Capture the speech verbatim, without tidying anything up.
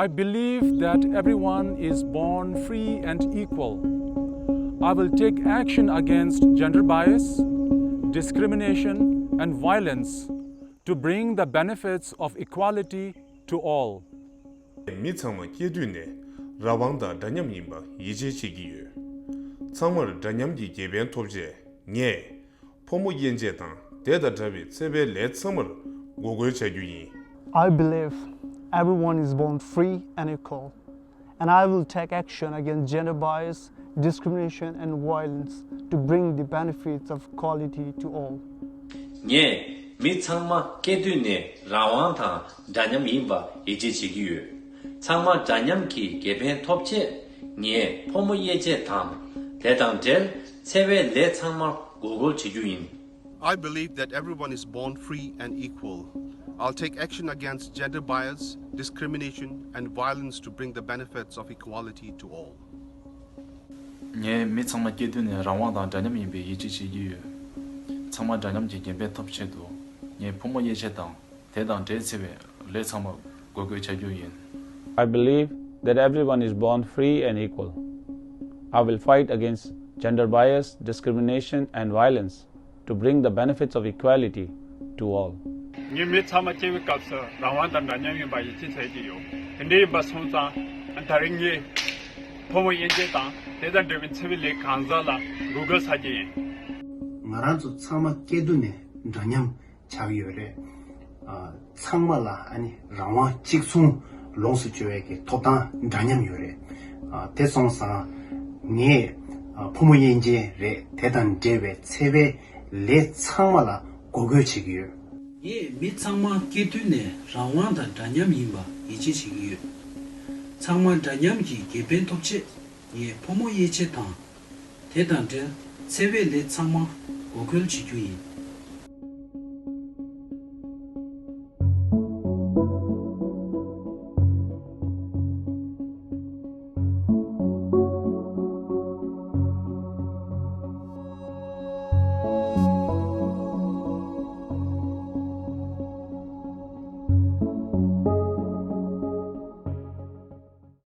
I believe that everyone is born free and equal. I will take action against gender bias, discrimination, and violence to bring the benefits of equality to all. མི་ཚང་མ་སྐྱེས་དུས་ནས་རང་དབང་དང་འདྲ་མཉམ་ཡིན་པ་ཡིད་ཆེས་བྱེད་ཀྱི་ཡོད། ཚང་མར་འདྲ་མཉམ་གྱི་ཁེ་ཕན་ཐོབ་ཆེད་ངས། ཕོ་མོ་དབྱེ་འབྱེད་དང་དེ་དང་འདྲ་བའི་འཚེ་བའི་ལས་ཚང་མར་འགོག་རྒོལ་བྱ་རྒྱུ་ཡིན། I believe everyone is born free and equal, and I will take action against gender bias, discrimination, and violence to bring the benefits of equality to all. ངས་མི་ཚང་མ་སྐྱེས་དུས་ནས་རང་དབང་དང་འདྲ་མཉམ་ཡིན་པ་ཡིད་ཆེས་བྱེད་ཀྱི་ཡོད། ཚང་མ་འདྲ་མཉམ་གྱི་ཁེ་ཕན་ཐོབ་ཆེད་ངས་ཕོ་མོ་དབྱེ་འབྱེད་དང་དེ་དང་འབྲེལ་འཚེ་བའི་ལས་ཚང་མར་འགོག་རྒོལ་བྱེད་རྒྱུ་ཡིན། I believe that everyone is born free and equal. I'll take action against gender bias, discrimination, and violence to bring the benefits of equality to all. ངས་མི་ཚང་མ་སྐྱེས་དུས་ནས་རང་དབང་དང་འདྲ་མཉམ་ཡིན་པའི་ཡིད་ཆེས་བྱེད་ཀྱི་ཡོད། ཚང་མ་འདྲ་མཉམ་གྱི་ཁེ་ཕན་ཐོབ་ཆེད་དུ་ངས་ཕོ་མོ་དབྱེ་འབྱེད་དང་དེ་དང་འབྲེལ་འཚེ་བའི་ལས་ཚང་མ་འགོག་རྒོལ་བྱ་རྒྱུ་ཡིན། I believe that everyone is born free and equal. I will fight against gender bias, discrimination, and violence to bring the benefits of equality to all. ངས་མི་ཚང་མ་སྐྱེ་བའི་སྐབས་སུ་རང་དབང་དང་འདྲ་མཉམ་ཡིན་པ་ཡིད་ཆེས་བྱེད་ཀྱི་ཡོད། དེ་འདྲ་ཡིན་པ་སོང་ཙང་ད་རེས་ངས་ཕོ་མོ་དབྱེ་འབྱེད་དང་དེ་དང་འབྲེལ་བའི་འཚེ་བའི་ལས་གང་ཟག་ལ་འགོག་རྒོལ་བྱ་རྒྱུ་ཡིན། ང་རང་ཚོ་ཚང་མ་སྐྱེས་དུས་ནས་འདྲ་མཉམ་ཆགས་ཡོད་རེད། ཨ། ཚང་མ་ལ་ཨ་ནི་རང་དབང་གཅིག་མཚུངས་ལོངས་སུ་སྤྱོད་ཡས་ཀྱི་ཐོབ་ཐང་འདྲ་མཉམ་ཡོད་རེད། ཨ། དེ་སོང་ཙང་ངས་ཨ་ཕོ་མོ་དབྱེ་འབྱེད་རེད། དེ་དང་འབྲེལ་བའི་འཚེ་བའི་ལས་ཚང་མ་ལ་འགོག་རྒོལ་བྱེད་ཀྱི་ཡོད། ངས་མི་ཚང་མ་སྐྱེས་དུས་ནས་རང་དབང་དང་འདྲ་མཉམ་ཡིན་པ་ཡིད་ཆེས་བྱེད་ཀྱི་ཡོད། ཚང་མ་འདྲ་མཉམ་གྱི་ཁེ་ཕན་ཐོབ་ཆེད་ངས་ཕོ་མོ་དབྱེ་འབྱེད་དང་། དེ་དང་འབྲེལ་འཚེ་བའི་ལས་ཚང་མ་འགོག་རྒོལ་བྱེད་རྒྱུ་ཡིན།